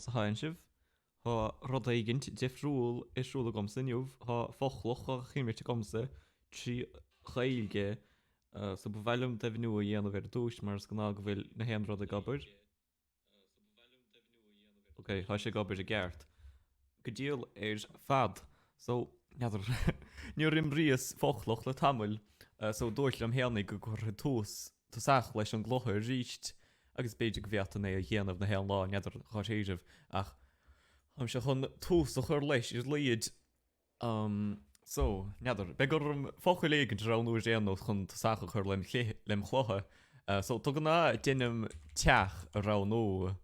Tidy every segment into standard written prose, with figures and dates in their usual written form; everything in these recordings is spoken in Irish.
Conas a théann sibh? Tá rud éigint difriúil ar siúl agamsa inniu. Tá Foclach á imirt agamsa trí Ghaeilge so ba mhaith liom deimhniú a dhéanamh ar dtús mar is gnáth go bhfuil na haon rud ag obair. Ok, tá sé ag obair i gceart. Go diail ar fad. So, n'fheadar. Níor imríos Foclach le tamall, so dúirt liom fhéinig go gcuirfinn tús, tosach leis an gcluiche arís agus b'fhéidir go bhféadfainn é a dhéanamh na haon lá, n'fheadar dháiríribh, ach táimse chun tús a chur leis ar a laghad. Umm, so, n'fheadar. Beidh orm focal éigint a roghnú ar aon nós chun tosach a chur lem lem chluiche. So, de ghnáth deinim teach a roghnú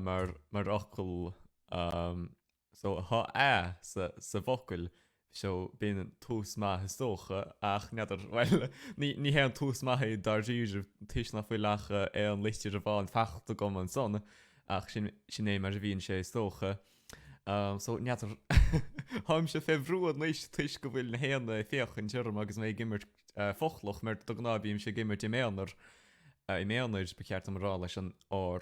mar mar fhocal. Umm, so, tá a sa sa bhfocal, so b'in tús maith is dócha, ach n'fheadar, bhuel, ní ní haon tús maith é dáiríre toisc ná fuil ach aon litir amháin fachta agam ansan, ach sin sin é mar a bhíonn sé is dócha. So, n'fheadar. Táimse fé bhrú anois toisc go bhfuil na haon ag féachaint orm agus mé ag imirt Foclach, mar de ghnáth bímse ag imirt im aonar, im aonar, ba cheart dom a rá, leis an R,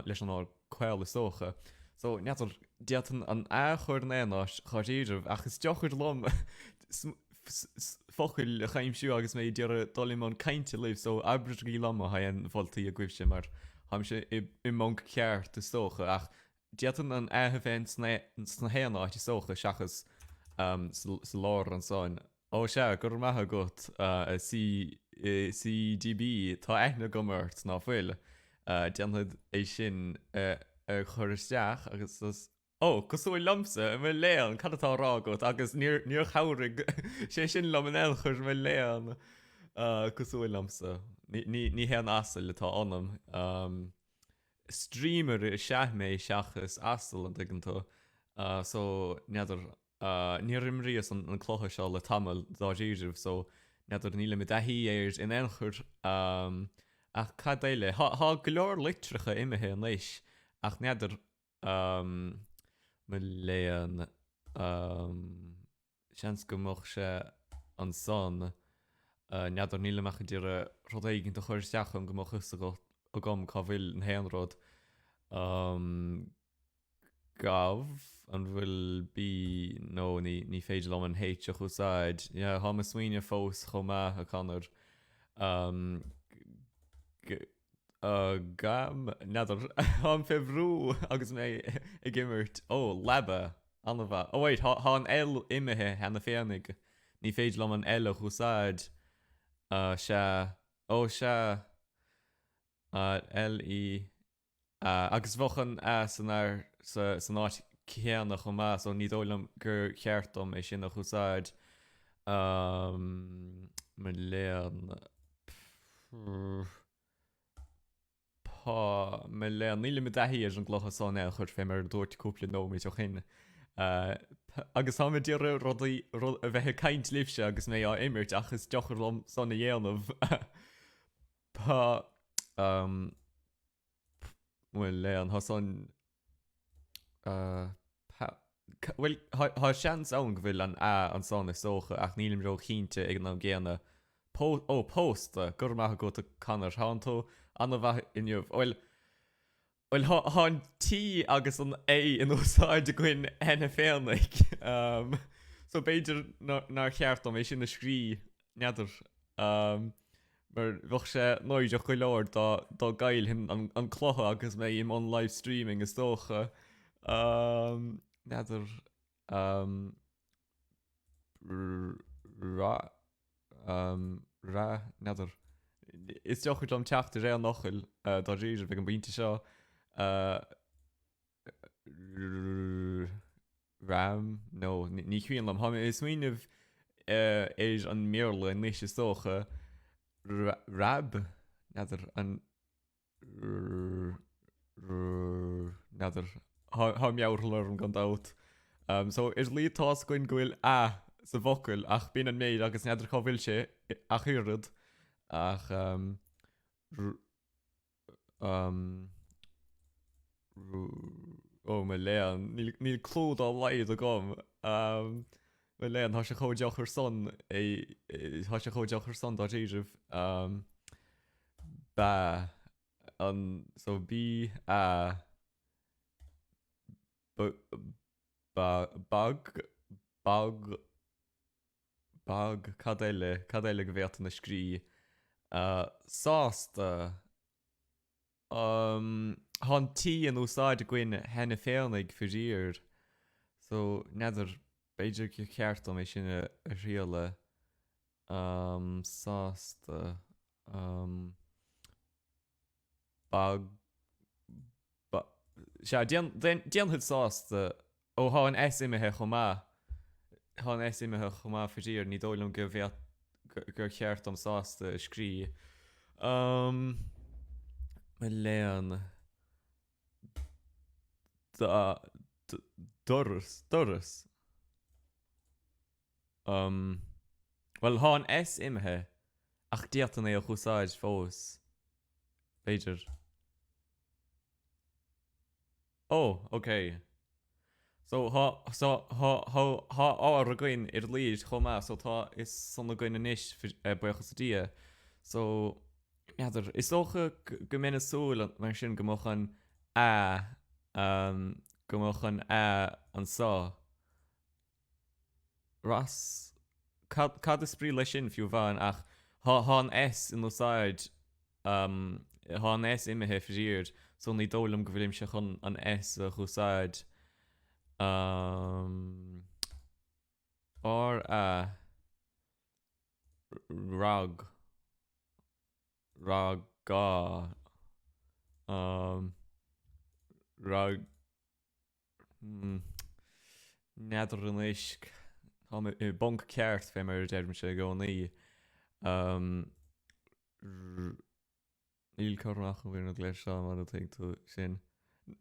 leis an R caol is dócha. So, n'fheadar, d'fhéadfainn an A a chur in aon áit, dháiríribh, ach is deacair liom focail a chuimsiú agus mé ag iarraidh dul i mbun cainte libh, so abraigí liom má tá aon mholtaí agaibhse mar táimse i mponc ceart is dócha, ach D'fhéadfainn an A a bheith sna haon áit is dócha seachas sa lár ansan. Ó sea, go raibh maith agat a CDB, tá aithne agam ort, ná fuil? Déanfad é sin a chur isteach agus. Ó, cosúil liomsa, mo léan, cad atá á rá agat? Agus níor chabhraigh sé sin liom in aon chor, mo léan. Cosúil liomsa. Ní haon asal atá ionam. Streamer is ea mé seachas asal, an dtuigeann tú. So, n'fheadar, níor imríos an cluiche seo le tamall, dáiríribh, so n'fheadar, nílim i dtaithí air in aon chor. Ach cad eile? Tá go leor litreacha imithe anois, ach n'fheadar, mo léan. Seans go mbeadh sé ansan. N'fheadar, nílim ach ag iarraidh rud éigint a chur isteach chun go mbeadh fhios agam cá bhfuil na haon rud. Gabh, an bhfuil B, nó ní, ní féidir liom an H a úsáid. Yeah, táim ag smaoineamh fós chomh maith, a Conor. G, Gam, n'fheadar, táim fé bhrú agus mé ag imirt. Ó, leaba! An-mhaith. Oh wait, tá an L imithe cheana féinig. Ní féidir liom an L a úsáid. Sea. Oh, sea. L, E, A. Agus bheadh an A san san áit chéanna chomh maith, so ní dóigh liom gur cheart dom é sin a úsáid. Mo léan. Pá, mo léan, nílim i dtaithí ar an gcluiche so in aon chor, fé mar a dúirt cúpla nóiméad ó shin. Agus táim ag iarraidh rudaí, a bheith ag caint libhse agus mé á imirt ach is deacair liom san a dhéanamh. Pá, mo léan, tá san, Bhuel, tá seans ann go bhfuil an A ansan is dócha ach nílim ró-chinnte ag an am gcéanna. Po, ó, pósta! Go raibh maith agat a Conor, tánn tú an-mhaith inniu. Bhuel, bhuel, tá an T agus an A in úsáid againn cheana féinig. So b'fhéidir nár cheart dom é sin a scrí, n'fheadar. Mar bheadh sé náireach go leor dá dá gcaillfinn an cluiche agus mé i mbun live streaming is dócha. N'fheadar. Ra. Ra. N'fheadar. Is deacair liom teacht ar aon fhocal dáiríre ag an bpointe seo. Ram? No, ní cuimhin liom. Tá mé ag smaoineamh ar an mBéarla anois is dócha. Rab? N'fheadar. An N'fheadar. Tá meabhair orm gan dabht. So ar a laghad tá's againn go bhfuil A sa bhfocal ach b'in an méid agus n'fheadar cá bhfuil sé ach oiread. Ach Ó mo léan, níl clue dá laghad agam. Mo léan, tá sé chomh deacair san é, tá sé chomh deacair san dáiríribh. Ba, an, so B, A. B ba bag bag bag cad eile cad eile go bhféadfainn a scrí sásta Tá an T in úsáid againn cheana féinig, faraor, so n'fheadar, b'fhéidir gur cheart dom é sin a thrialadh. Sásta. Bag. Ba. Sea, déanfad sásta. Ó, thá an S imithe chomh maith. Thá an S imithe chomh maith, faraor. Ní dóigh liom go bhféad, gur cheart dom sásta a scrí. Umm. Mo léan. Da, doras, doras. Umm. Bhuel, thá an S imithe, ach d'fhéadfainn é a dh'úsáid fós. B'fhéidir. Oh, ok. So, thá, so, thá, thá, thá R againn ar a laghad chomh maith, so tá a fhios san againn anois, buíochas le Dia. So, n'fheadar, is dócha go mbeinn ag súil mar sin go mbeadh an A, go mbeadh an A anso. Ras, cad, cad is brí leis sin fiú amháin ach thá, thá an S in úsáid, umm, thá an S imithe faraor so ní dóigh liom go bhfuilimse chun an S a dh'úsáid. Umm, R A rag, raga, umm, rag. N'fheadar anois. Táim i bponc ceart, fé mar a deirimse i gcónaí. Níl cur amach agam ar an gcluiche seo, mar a tuig tú sin.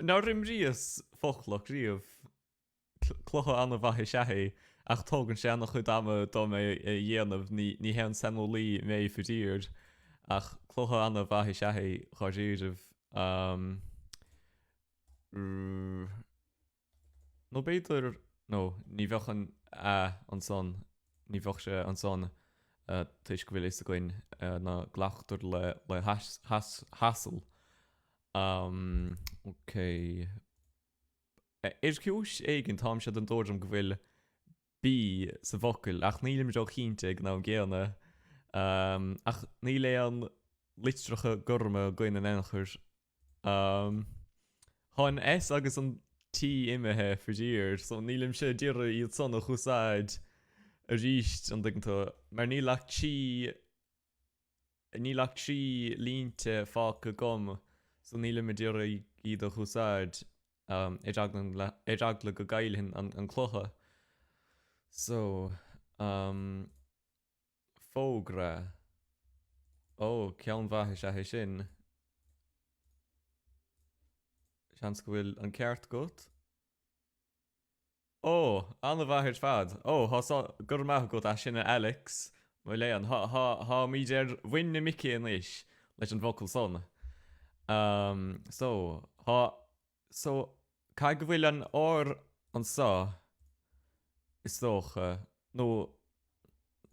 Nár imríos Foclock riamh? Cluiche an-mhaith is ea é, ach tógann sé an-chuid ama dom é a dhéanamh, ní haon saineolaí mé faraor, ach cluiche an-mhaith is ea é, dháiríribh. Nó b'fhéidir, nó ní bheadh an A ansan, ní bheadh sé ansan toisc go bhfuil a fhios againn ná glactar le le hasal. Ok. Ar chúis éigin táimse den tuairim go bhfuil B sa bhfocal ach nílim róchinnte ag an am gcéanna. Ach níl aon litreacha gorma againn in aon chor. Tá an S agus an T imithe, faraor, so nílimse ag iarraidh iad san a dh'úsáid arís, an dtuigeann tú, mar níl ach trí, níl ach 3 línte fágtha agam, so nílim ag iarraidh iad a dh'úsáid ar eagla, ar eagla go gcaillfinn an cluiche. So, Fógra. Ó, ceann mhaith is ea é sin. Seans go bhfuil an ceart agat. Ó, an-mhaith ar fad. Ó, thá so, go raibh maith agat as sin a Alex. Mo léan, thá, thá, tháimid ar mhuin na muice anois leis an bhfocal san. Um, so, thá, so, caithfidh go bhfuil an R anso, is dócha, nó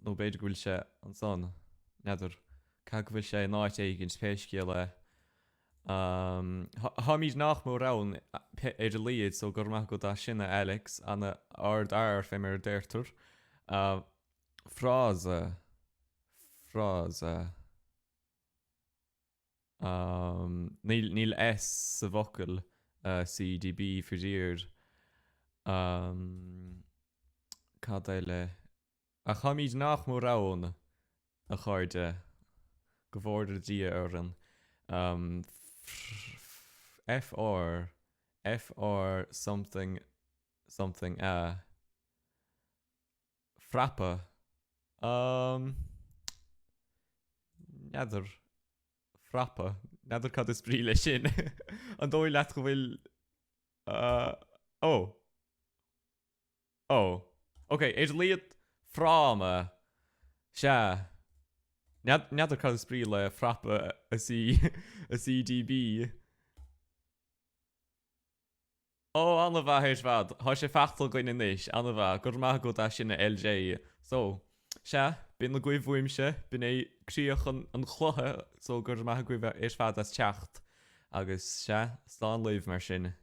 nó b'fhéidir go bhfuil sé ansan, n'fheadar, caithfidh go bhfuil sé in áit éigin, pé scéal é. Táimid nach mór ann ar a laghad, so go raibh maith agat as sin, a Alex, ana-ardfhear, fé mar a deirtear. Frása. Frása. Níl, níl S sa bhfocal CDB, faraor. Cad eile? Ach táimid nach mór ann, a chairde. Go bhfóire Dia orainn. FR, FR something something a. Frapa. N'fheadar. Frapa. N'fheadar cad is brí leis sin. An dóigh leat go bhfuil. Ó. Ó. Ok, ar a laghad fráma. Sea. N'fheadar cad is brí le frapa a C, a CDB. Ó, an-mhaith ar fad. Tá sé faighte againn anois. An-mhaith. Go raibh maith agat as sin a LJ. So, sea, b'in agaibh uaimse. B'in é críoch an chluiche, so go raibh maith agaibh ar fad as teacht. Agus, sea, slán libh mar sin.